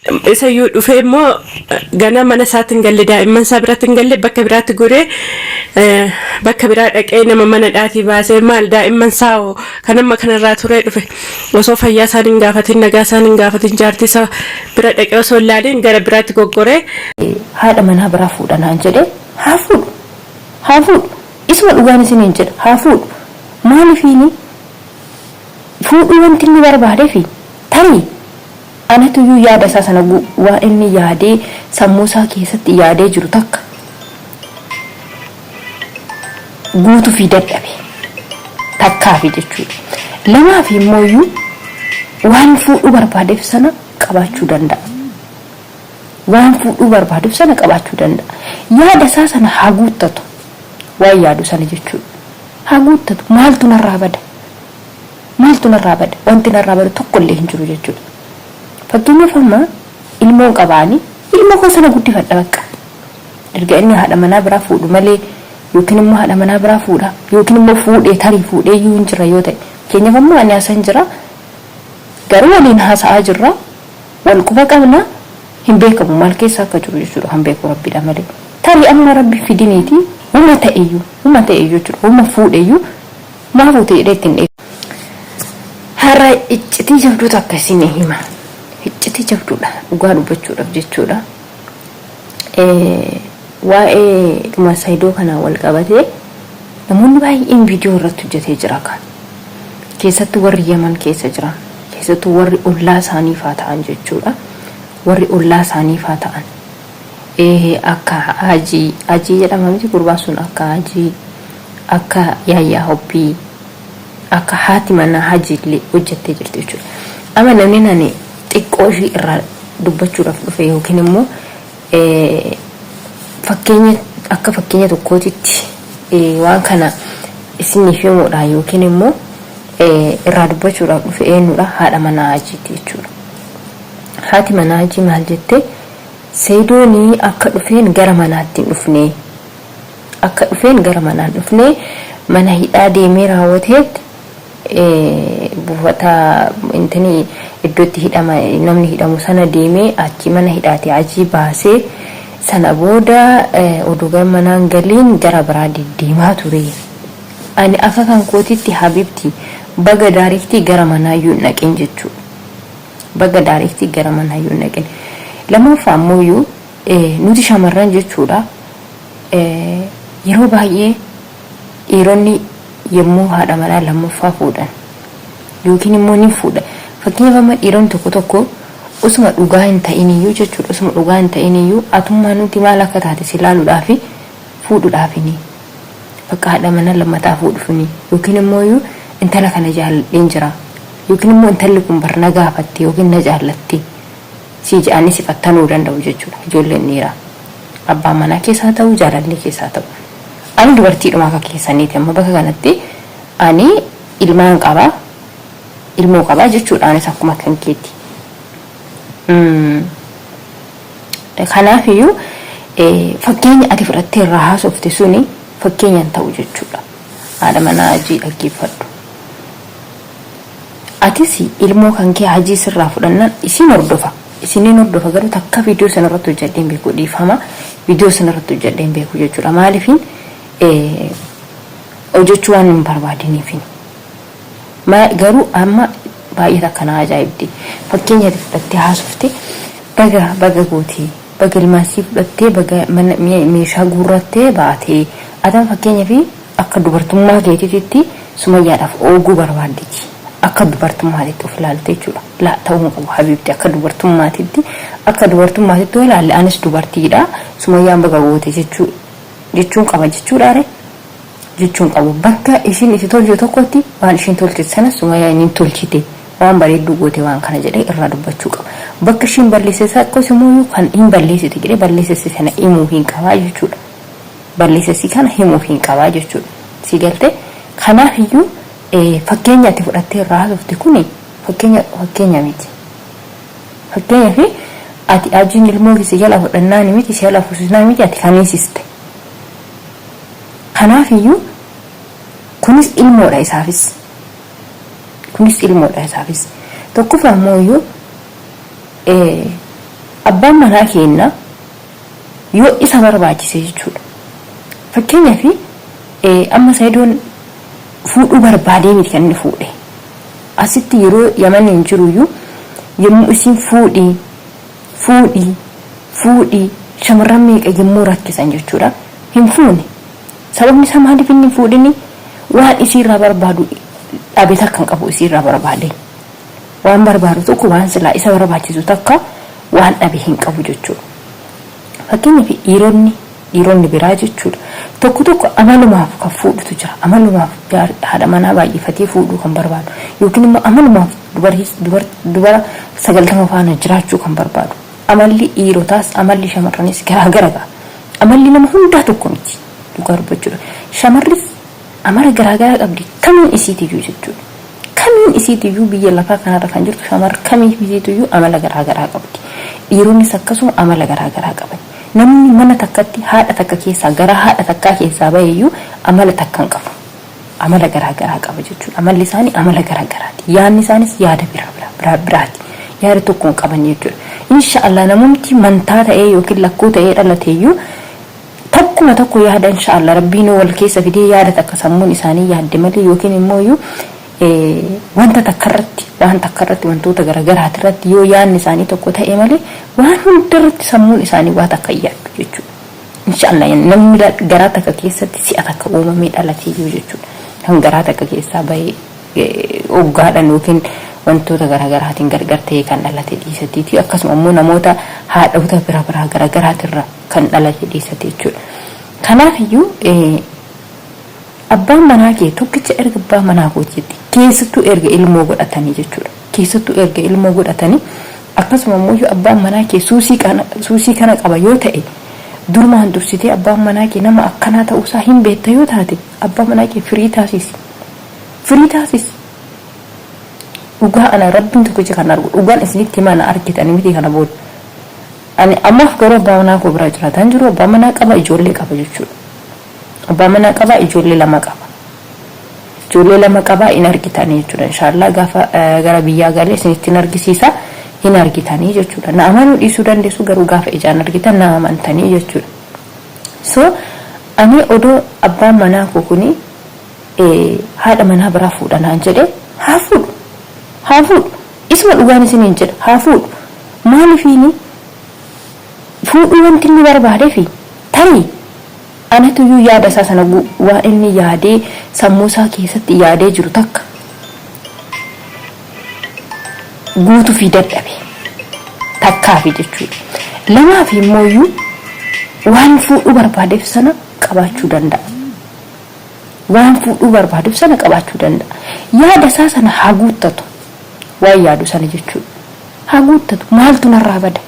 Isayyuu dhufee immoo gana mana isaatti hin galle, daa'imman isaa biratti hin galle, bakka biraatti goree bakka biraa dhaqee nama mana dhaatii baasee maal daa'imman isaa hoo kan amma kanarraa turee dhufe osoo fayyaa isaan hin gaafatin, nagaa isaan hin gaafatin, jaartii isaa bira dhaqee osoo hin laaliin gara biraatti goggoree. Haadha manaa biraa fuudha naan jedhe, haa fuudhu, haa fuudhu, isuma dhugaan isiniin jedha, haa fuudhu. Maalifiini fuudhuu wanti inni barbaadefi tarii anatuyyuu yaada isaa sana waan inni yaadee sammuu isaa keessatti yaadee jiru takka guutuufii dadhabe takkaafi jechuudha. Lamaafi immooyyuu waan fuudhuu barbaadeef sana qabaachuu danda'a. Waan fuudhuu barbaaduuf sana qabaachuu danda'a. Yaada isaa sana haa guuttatu. Waan yaadu sana jechuudha. Haa guuttatu. Maaltu narraa bada? Maaltu narraa bada? Wanti narraa badu tokko illee hin jiru jechuudha. Fakkeenyaaf amma ilmoon qabaani ilmoo koo sana guddifadha bakka. Erga inni haadha manaa biraa fuudhu malee yookiin immoo haadha manaa biraa fuudha yookiin immoo fuudhee tarii fuudhee iyyuu hin jira yoo ta'e. Fakkeenyaaf amma ani asa hin jira, garuu waliin haasa'aa jirra, wal quba qabna, hin beekamu maal keessa akka jiru jechuudha, kan beeku Rabbiidha malee. Tarii amma Rabbi fidiniiti huma ta'eyyuu, huma ta'eyyuu jechuudha, huma fuudheyyuu maa fuute jedhee ittiin dheekkamu. Har'a iccitii jabduu takka isinii hima. Iccitii jabduudha dhugaa dubbachuudhaaf jechuudha. Waa'ee dhuma Saidoo kanaan wal qabatee namoonni baay'een viidiyoo irratti hojjetee jira kan. Keessattuu warri Yaman keessa jiran, keessattuu warri ollaa isaanii faa ta'an jechuudha. Warri ollaa isaanii faa ta'an. Akka Hajii, Hajii jedhama miti gurbaan sun, akka Hajii, akka Yaayyaa Hobbii, akka haati manaa Hajii illee hojjettee jirti jechuudha. Amma namni ani xiqqoo ishii irraa dubbachuudhaaf dhufe yookiin immoo fakkeenya akka fakkeenya tokkootitti waan kana isiniif himuudhaan yookiin immoo irraa dubbachuudhaaf dhufe eenyudha? Haadha manaa Hajiiti jechuudha. Haati manaa Hajii maal jette? Seedoonii akka dhufeen gara manaatti hin dhufne. Akka dhufeen gara manaa hin dhufne, mana hidhaa deemee raawwateet buufata intini iddoo itti hidhama namni hidhamu sana deemee achi mana hidhaate Hajii baasee sana booda oduu gara manaan galiin gara biraa deddeemaa ture. Ani akka kan kootitti, habibti, baga daariktii gara manaayyuu hin dhaqin jechuudha. Baga daariktii gara manaayyuu hin dhaqin. Lammaffaa ammoo nuti shamarran jechuudha, yeroo baay'ee dhiironni yommuu haadha manaa lammaffaa fuudhan yookiin immoo ni fuudha. Fakkeenyaaf amma dhiironni tokko tokko osuma dhugaa hin ta'iniyyuu jechuudha, osuma dhugaa hin ta'iniyyuu atummaa nuti maal akka taate si ilaaluudhaafi fuudhuudhaafini. Bakka haadha manaa lammataa fuudhufini yookiin immoo intala kana jaalladheen jira yookiin immoo intalli kun bar na gaafatte yookiin na jaallatti si jedhanii si fattanuu danda'u jechuudha ijoolleen dhiiraa. Abbaan manaa keessaa ta'u, jaalallee keessaa ta'u. Ani dubartiidhuma akka keessaniiti, amma bakka kanatti ani ilmaan qabaa, ilmoo qabaa jechuudha, anis akkuma kan keeti. Kanaafiyyuu fakkeenya ati fudhattee irraa haasofte suni fakkeenya hin ta'u jechuudha. Haadha manaa Hajii dhaggeeffadhu. Atis ilmoo kan kee Hajii sirraa fudhannaan isiin hordofa. Isiniin hordofa, garuu takka viidiyoo sana irratti hojjedhee hin beeku, dhiifama. Viidiyoo sana irratti hojjedhee hin beeku jechuudha. Maaliifin hojjechuu waan hin barbaadiniifin. Garuu amma baay'ee takka na ajaa'ibdi. Fakkeenya ati fudhattee haasofte, baga baga gootee, baga ilmaansii fudhattee, baga mana meeshaa guurrattee baatee, atan fakkeenyaa fi akka dubartummaa keetiitti Sumayyaadhaaf ooguu barbaadditi. Akka dubartummaatitti of ilaalte jechuudha. Laa, ta'uu hin qabu habiibti, akka dubartummaatitti, akka dubartummaatitti yoo ilaalle anis dubartiidha. Sumayyaan baga goote jechuu jechuun qaba jechuudha ree? Jechuun qabu. Bakka ishiin itti tolchite tokkotti waan ishiin tolchite sana Sumayyaan hin tolchite, waan bareedduu goote waan kana jedhee irraa dubbachuu qaba. Bakka ishiin balleessite tokkos immoo kan hin balleessite jedhee balleessite sana himuu hin qabaa jechuudha. Balleessesi kana himuuf hin qabaa jechuudha. Si galte? Kanaaf iyyuu fakkeenya ati fudhattee irraa haasofte kuni fakkeenya fakkeenya miti. Fakkeenya fi ati Hajiin ilmoo si jala fudhannaani miti, si jala fuusisnaan miti ati kan hiisiste. Kanaaf iyyuu kunis ilmoodha isaafis. Kunis ilmoodha isaafis. Tokkoffaa immoo iyyuu Abbaan manaa keenna yoo isa barbaachise jechuudha. Fakkeenyaaf amma Sayidoon fuudhuu barbaadee miti kan inni fuudhe. Asitti yeroo Yamaniin jiruyyuu yommuu isin fuudhii fuudhii fuudhii shamarran meeqa yommuu rakkisan jechuudha. Hin fuune. Sababni isaa maaliif inni hin fuudhini? Waan isiirraa barbaadu dhabe takka hin qabu isiirraa barbaade. Waan barbaadu tokko, waan silaa isa barbaachisu takka waan dhabe hin qabu jechuudha. Fakkeenyaaf dhiironni biraa jechuudha. Tokko tokko amalumaaf kan fuudhutu jira. Amalumaaf haadha manaa baay'ifatee fuudhuu kan barbaadu. Yookiin immoo amalumaaf dubara 90 faana jiraachuu kan barbaadu. Amalli dhiirotaas amalli shamarranis garaagara ga'a. Amalli nama hundaa tokko miti. Dhugaa dubbachuudha. Shamarris amala garaagaraa qabdi. Kamiin isiitiyyuu jechuudha. Kamiin isiitiyyuu biyya lafaa kanarra kan jirtu shamarra kamiin isiitiyyuu amala garaagaraa qabdi. Dhiironnis akkasuma amala garaagaraa qaban. Namni mana takkatti haadha takka keessaa garaa haadha takkaa keessaa baheyyuu amala takka hin qabu. Amala garaagaraa qaba jechuudha. Amalli isaanii amala garaagaraati. Yaadni isaanis yaada biraa biraati. Yaada tokko hin qaban jechuudha. Inshaallah namumti mantaa ta'ee yookiin lakkuu ta'ee dhalateeyyuu takkuma tokko yaada, inshaallah Rabbiin wal keessa fidee yaada takka sammuun isaanii yaadde malee, yookiin immoo wanta takka irratti, waan takka irratti, wantoota garaagaraati irratti yoo yaadni isaanii tokko ta'e malee, waan hundarratti sammuun isaanii waa takka hin yaaddu jechuudha. Inshaallah namni garaa takka keessatti si'a takka uumamee dhalateeyyuu jechuudha. Kan garaa takka keessaa bahee hoggaadhaan yookiin wantoota garaagaraatiin gargar ta'ee kan dhalate dhiisatiiti, akkasuma immoo namoota haadhota bira biraa garaagaraatirra kan dhalate dhiisate jechuudha. Kanaafiyyuu abbaan manaa kee tokkicha erga abbaa manaa kootiitti, keessattuu erga ilmoo godhatanii jechuudha. Keessattuu erga ilmoo godhatanii, akkasuma immoo abbaan manaa kee suusii kana qaba yoo ta'e, durumaan dursitee abbaan manaa kee nama akkanaa ta'uusaa hin beekta yoo taate, abbaa manaa kee firii taasisi. Firii taasisi. Dhugaa ana Rabbiin tokkicha kan argu, dhugaan isinitti himaa, na argitanii miti kana booda. Ani ammaaf garuu abbaa manaa koo bira jiraataan jiru, abbaa manaa qaba, ijoollee qaba jechuudha. Abbaa manaa qaba, ijoollee lama qaba. Ijoollee lama qaba, hin argitanii jechuudha. Inshaallah gaafa gara biyyaa galee isinitti hin argisiisa, hin argitanii jechuudha. Na amanuu dhiisuu dandeessu, garuu gaafa ijaan argitan na amantanii jechuudha. So ani odoo abbaan manaa koo kuni haadha manaa biraa fuudha naan jedhe, haa fuudhu. Haa fuudhu. Isuma dhugaan isiniin jedha, haa fuudhu. Maaliifiini fuudhuu wanti inni barbaadeefi tarii anatuyyuu yaada isaa sana, waan inni yaadee sammuu isaa keessatti yaadee jiru takka guutuufii dadhabe takkaafi jechuudha. Lamaafi immoo waan fuudhuu barbaadeef sana qabaachuu danda'a. Waan fuudhuu barbaaduuf sana qabaachuu danda'a. Yaada isaa sana haa guuttatu. Waan yaadu sana jechuudha. Haa guuttatu. Maaltu narraa bada?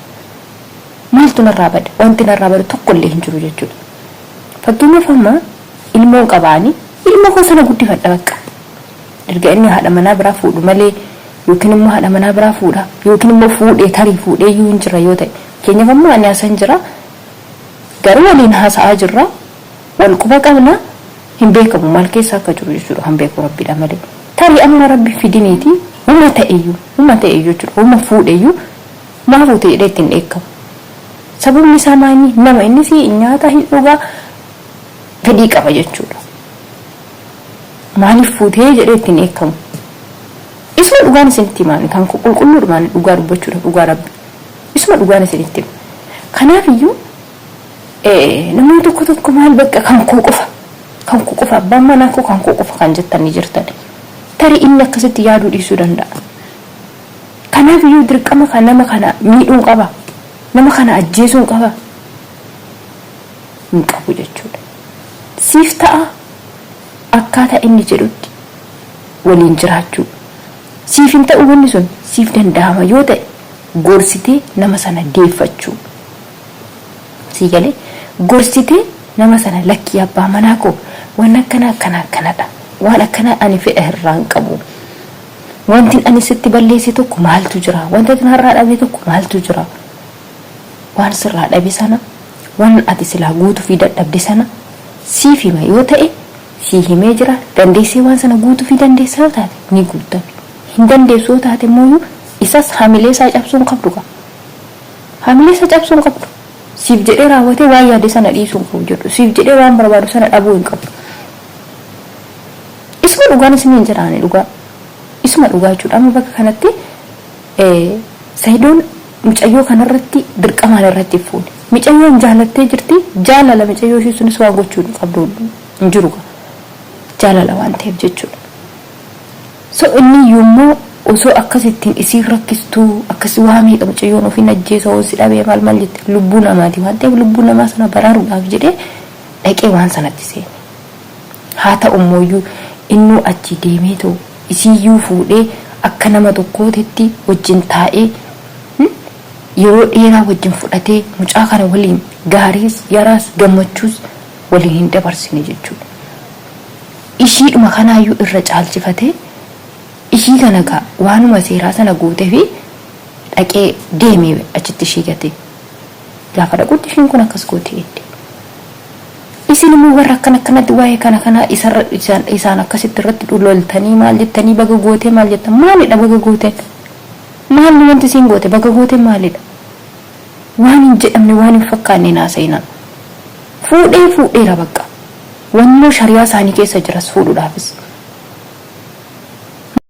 Maaltu narraa bada? Wanti narraa badu tokkollee hin jiru jechuudha. Fakkeenyaaf amma ilmoon qabaanii, ilmoo koo sana guddifadha bakka. Erga inni haadha manaa biraa fuudhu malee, yookiin immoo haadha manaa biraa fuudha, yookiin immoo fuudhee, tarii fuudhee iyyuu hin jira yoo ta'e. Fakkeenyaaf amma ani hasan jira, garuu waliin haasa'aa jirra, wal quba qabna, hin beekamu maal keessa akka jiru jechuudha, kan beeku Rabbiidha malee. Tarii amma Rabbi fidiniiti huma ta'eyyuu jechuudha, huma fuudheyyuu, maa fuute jedhee ittiin dheekkamu. Sababni isaa maali? Nama innis nyaata hin dhugaa, fedhii qaba jechuudha. Maaliif fuutee jedhee ittiin dheekkamu. Isuma dhugaan isinitti himaan, kan qulqulluudhumaan dhugaa dubbachuudha, dhugaa Rabbi. Isuma dhugaan isinitti hima. Kanaaf iyyuu namoonni tokko tokko maal bakka kan koo qofa, kan koo qofa, abbaan manaa koo kan koo qofa kan jettanii jirtan. Tarii inni akkasitti yaaduu dhiisuu danda'a. Kanaaf iyyuu dirqama kan nama kana miidhuun qaba. Nama kana ajjeesuun qaba. Hin qabu jechuudha. Siif ta'a, akkaataa inni jedhutti waliin jiraachuu. Siif hin ta'u, wanni sun siif danda'ama yoo ta'e, gorsitee nama sana deeffachuu. Sii galee, gorsitee nama sana, lakkii abbaa manaa koo, waan akkana akkana akkanadha. Waan akkana ani fedha irraa hin qabu. Wanti ani sitti balleesse tokko maaltu jira? Wanti ati narraa dhabe tokko maaltu jira? Waan sirraa dhabe sana, waan ati silaa guutuu fi dadhabde sana siif hima yoo ta'e, sii himee jira, dandeessee waan sana guutuu fi dandeessa yoo taate ni guuttafi. Hin dandeessu yoo taate immoo isas hamilee isaa cabsuu hin qabdu qaba. Hamilee isa cabsuu hin qabdu. Siif jedhee raawwatee waan yaade sana dhiisuu hin qabu jedhu. Siif jedhee waan barbaadu sana dhabuu hin qabu. Isuma dhugaan isiniin jedha ani dhugaa. Isuma dhugaa jechuudha. Amma bakka kanatti Sayidoon mucayyoo kanarratti dirqamaan irratti hin fuune. Micayyoon jaalattee jirti. Jaalala micayyoo ishii sunis waan gochuu hin qabdu hin jiru. Jaalala waan ta'eef jechuudha. So inni iyyuu immoo osoo akkasittiin isiin rakkistuu akkas waa meeqa mucayyoon ofiin ajjeesa hoo si dhabee maal maal jette lubbuu namaati waan ta'eef lubbuu namaa sana baraaruudhaaf jedhee dhaqee waan sanatti seene. Haa ta'u immooyyuu innuu achii deemee too isiiyyuu fuudhee akka nama tokkootitti wajjin taa'ee yeroo dheeraa wajjin fudhatee mucaa kana waliin gaariis yaraas gammachuus waliin hin dabarsine jechuudha. Ishiidhuma kanaayyuu irra caalchifatee ishii kana gaa waanuma seeraa sana guutefi dhaqee deeme achitti ishii gate. Gaafa dhaqutti ishiin kun akkas goote edde. Isin immoo warra akkan akkanatti waa'ee kana kanaa isarra isaan, isaan akkasitti irratti loltanii maal jettanii baga gootee maal jettan maalidha baga gooteen? Maalli wanti isiin goote baga gooteen maalidha? Waan hin jedhamne waan hin fakkaanne hin haasa'inaa. Fuudhee fuudheera bakka. Wannoo shariyaa isaanii keessa jiras fuudhuudhaafis.